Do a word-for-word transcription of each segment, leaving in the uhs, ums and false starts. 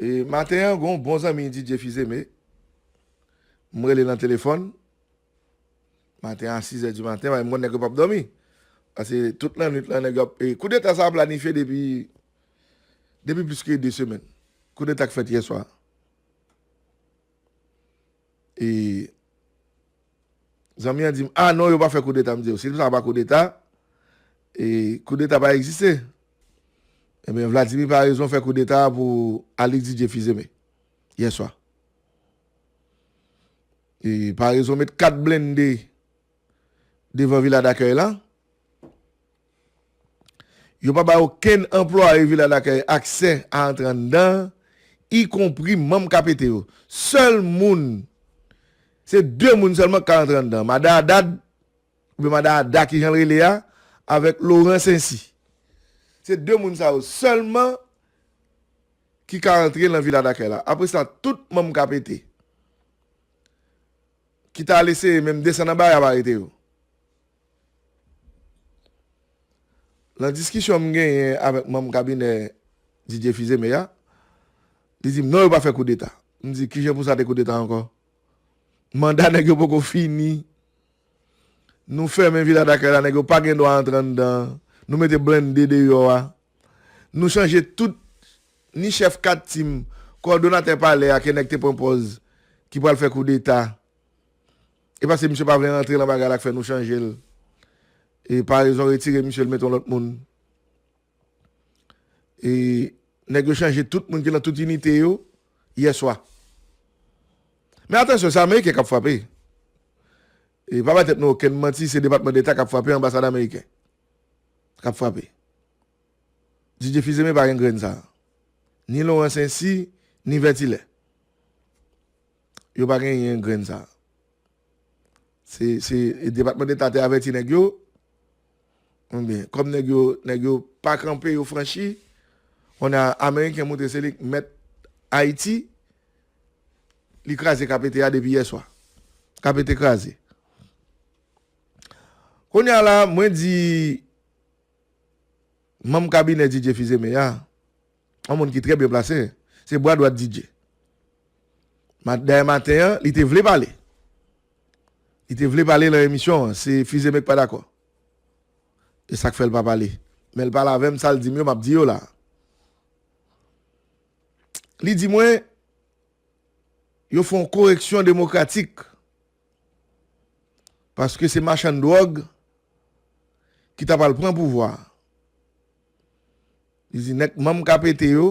E maten an, gen yon bon zanmi D J Fizeme. M rele nan telefòn. Maten a, sizè di maten, m konn nèg yo p ap dòmi. Paske tout lannwit lan, nèg yo ap, e koudeta sa a planifye depi, depi plis ke de semèn. Koudeta k fèt yè swa. E zanmi an di m, "A non, yo pa fè koudeta." M di, "Si sa pa koudeta, e koudeta pa egziste." Ebyen, Vladimir Paraison fè koudeta pou Alix Didier Fils-Aimé yè swa. E Paraison met kat blende devan Vila Dakèy la. Yo pa bay okenn anplwaye Vila Dakèy aksè a antre anndan, ikonpri manm K P T yo. Sèl moun, se de moun sèlman ki ka antre anndan. Madan Haddad, oubyen Madan Ada ki jan l rele a, avèk Laurent Saincy. Se de moun sa yo sèlman ki ka antre nan Vila Dakèy la. Apre sa, tout manm K P T ki ta al eseye menm desann anba, y ap arete yo. Nan diskisyon m genyen avèk manm kabinè Didier Fils-Aimé a, li di m, "Non, yo pa fè koudeta." M di, "Kijan pou sa te koudeta ankò? Manda nèg yo poko fini. Nou fèmen Vila Dakèy la, nèg yo pa gen dwa antre anndan. Nou mete blende deyò a. Nou chanje tout, ni chèf kat tim, kowòdonatè palè a ke nèg te pran pòz ki pral fè koudeta. E paske misye pa vle rantre nan bagay la k fè nou chanje l. E Paraison retire misye, l mete yon lòt moun. E nèg yo chanje tout moun ki nan tout inite yo yè swa. Men atansyon, se Ameriken k ap frape. E pa bay tèt nou okenn manti, se Depatman Deta k ap frape, anbasad ameriken k ap frape. Didier Fils-Aimé pa gen grenn sa a. Ni Laurent Saincy, ni Vètilè. Yo pa genyen grenn sa a. Se, se Depatman Deta te avèti nèg yo. Ebyen, kòm nèg yo, nèg yo pa kanpe, yo franchi, kounye a Ameriken montre se li k mèt Ayiti, li kraze K P T a depi yè swa. K P T kraze. Kounye a la, mwen di, manm kabinè Didier Fils-Aimé a, yon moun ki trè byen plase, se bra dwat Didier. Ma-, dayè maten an, li te vle pale. Li te vle pale nan emisyon an, se Fils-Aimé k pa dakò. E sa k fè l pa pale. Men l pale avè m, sa l di m yo, m ap di yo la. Li di mwen, yo fè yon koreksyon demokratik. Paske se machann dwòg ki ta pral pran pouvwa a. Li di nèg manm K P T yo,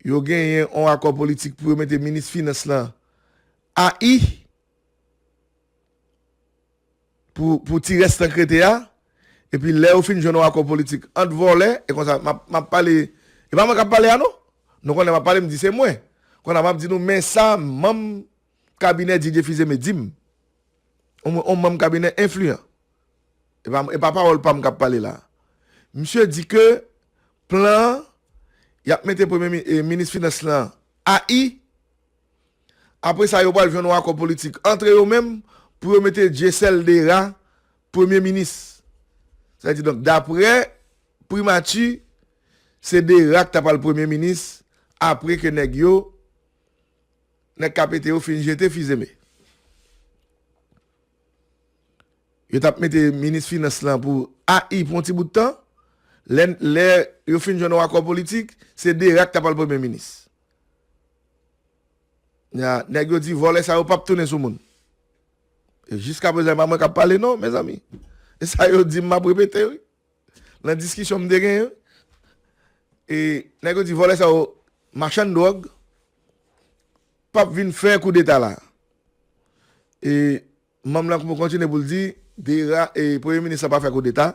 yo genyen yon akò politik pou yo mete minis finans lan A I pou, pou ti rès lan k rete a. Epi lè yo fin jwenn yon akò politik ant vòlè, e konsa, m ap, m ap pale, e pa mwen k ap pale a non. Nou konnen m ap pale, m di se mwen. Kounye a m ap di nou, men sa manm kabinè Didier Fils-Aimé di m. On, on manm kabinè enfliyan. E pa, e pa pawòl pa m k ap pale la. Misye di ke plan an, y ap mete premye mi-, e, minis finans lan A I. Apre sa, yo pral jwenn yon akò politik antre yo menm pou yo mete Dieuseul Dérat premye minis. Sa vle di, donk, daprè primati, se Dérat k ta pral premye minis apre ke nèg yo, nèg K P T yo fin jete Fils-Aimé. Yo t ap mete minis finans lan pou A I pou yon ti bout tan. Lè, lè yo fin jwenn yon akò politik, se Dérat k ta pral premye minis. Ya, nèg yo di vòlè sa yo p ap tounen sou moun. E jiskaprezan, e pa mwen k ap pale non, mezanmi. E sa yo di m, m ap repete, wi. Nan diskisyon m te genyen, e nèg yo di vòlè sa yo, machann dwòg, p ap vin fè koudeta la. E manm lan pou kontinye pou l di, Dérat, e premye minis la pa fè koudeta.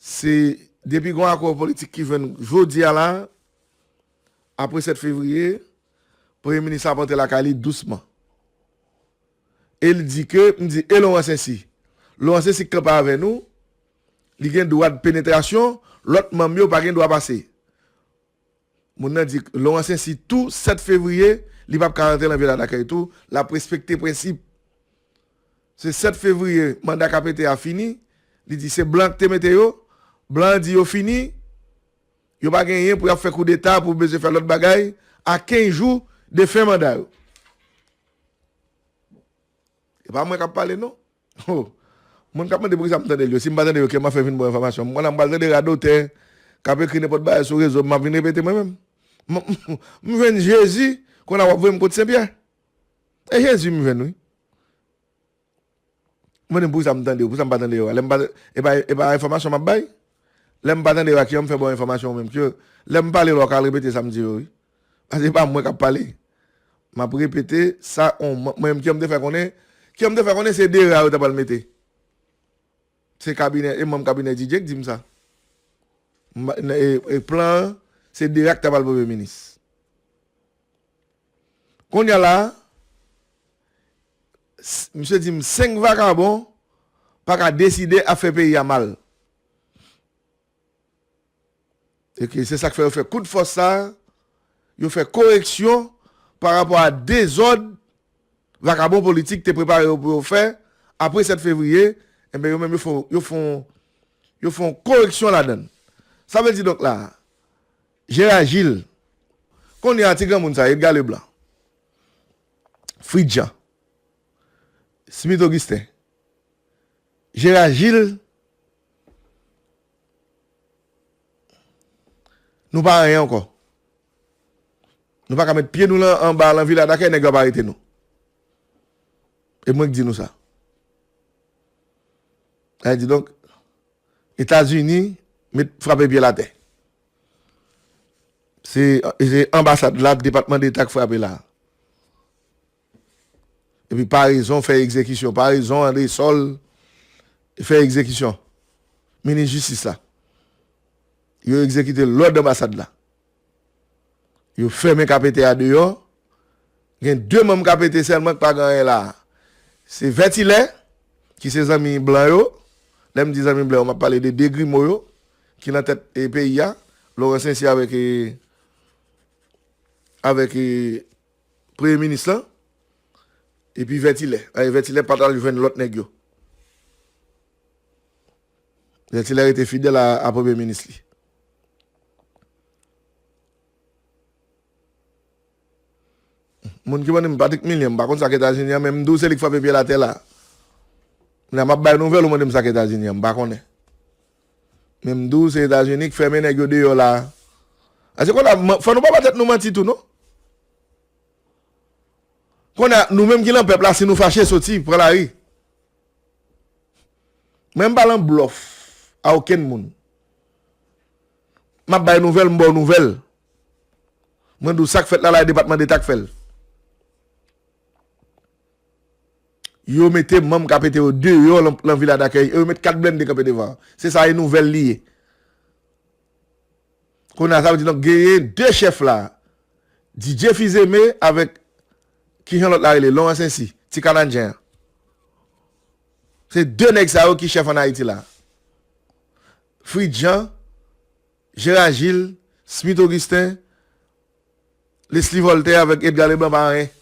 Se depi gen yon akò politik ki jwenn jodi a la, apre sèt fevriye, premye minis la ap antre lakay li dousman. E l di ke, m di, e Laurent Saincy? Laurent Saincy k kanpe avè nou, li gen dwa de penetrasyon, lòt manm yo pa gen dwa pase. Moun nan di Laurent Saincy tou, sèt fevriye, li p ap ka rantre nan Vila Dakèy tou, l ap respekte prensip. Se sèt fevriye, manda K P T a fini, li di se blan k te mete yo, blan an di yo fini, Yo pa genyen pou y ap fè koudeta, pou bezwen fè lòt bagay, a kenz jou de fen manda yo. E pa mwen k ap pale, non. Oh. Moun k ap mande poukisa m tande l yo. Si m pa tande yo, kè m ap fè vin bon enfòmasyon. M konnen m pral tande radotè k ap ekri nenpòt bagay sou rezo, m ap vin repete mwen menm. M, m, m jwenn Jezi, kounye a w ap voye m kot Sen Pyè. E Jezi m jwenn, wi. Mande m poukisa m tande yo, poukisa m pa tande yo a. Lè m pa, e pa, e pa enfòmasyon m ap bay? Lè m pa tande yo a, kijan m fè ba w enfòmasyon ou menm? Ke lè m pale la, w ka al repete sa m di yo, wi. Paske e pa mwen k ap pale. M ap repete sa, on, mwen, mwen menm, kijan m te fè konnen, kijan m te fè konnen se Dera yo ta pral mete. Se kabinè, e manm kabinè Didier k di m sa. M, e, e plan an, se Dera k ta pral premye minis. Kounye a la, s-, misye di m senk vakabon pa ka deside ap fè peyi a mal. E ke se sa k fè yo fè kout fòs sa a, yo fè koreksyon pa rapò a dezòd vakabon politik te prepare yo pou yo fè apre sèt fevriye, enben yo menm yo fè, yo fè, yo fè yon koreksyon ladan l. Sa vle di donk la, Jera Jil, kounye a ti granmoun sa, Edgar Leblanc, Fritz Jean, Smith Augustin, Jera Jil, nou pa anyen ankò. Nou pa ka met pye nou lan, anba lan Vila Dakèy, nèg yo ap arete nou. E mwen k di nou sa. Sa vle di donk, Etazini met frape pye l atè. Se, se anbasad la, Depatman Deta k frape la. Epi parezon fè egzekisyon. Parezon, André Sol fè egzekisyon. Minis jistis la. Yo egzekite lòd anbasad la. Yo fèmen K P T a deyò. Gen de manm K P T sèlman k pa gen anyen la. Se Vètilè, ki se zanmi blan yo. Lè m di zanmi blan yo, m ap pale de de grimo yo, ki nan tèt, e, peyi a. Laurent Saint-Cyr avèk, e, avèk, e, premye minis lan, epi Vètilè. Ay, Vètilè pa t al jwenn lòt nèg yo. Vètilè rete fidèl a, a premye minis li. Moun ki mande m Patrick Milien, m pa konn sa k Etazini an, men m di w se li k frape pye l atè la. Kounye a m ap bay nouvèl, ou mande m sa k Etazini an, m pa konnen. Men m di w se Etazini k fèmen nèg yo deyò la. Paske kounye a, fò nou pa ba tèt nou manti tou, non. Kounye a, nou menm ki lan pèp la, si nou fache, soti, pran lari. Mwen, m pa lan blòf a okenn moun. M ap bay nouvèl, m ba w nouvèl. Mwen di w sa k fèt la, la, e Depatman Deta k fè l. Yo mete manm K P T yo deyò lan, lan Vila Dakèy, e yo met kat blende kanpe devan. Se sa, e nouvèl li ye. Kounye a, sa vle di, donk, genyen de chèf la. Didier Fils-Aimé avèk, kijan lòt la rele, Laurent Saint-Cyr, ti Kanadyen an. Se de nèg sa yo ki chèf ann Ayiti la. Fritz Jean, Gérard Gilles, Smith Augustin, Leslie Voltaire avèk Edgar Leblanc pa anyen.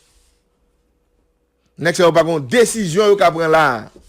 Nèg sa yo pa gen yon desizyon yo ka pran la a.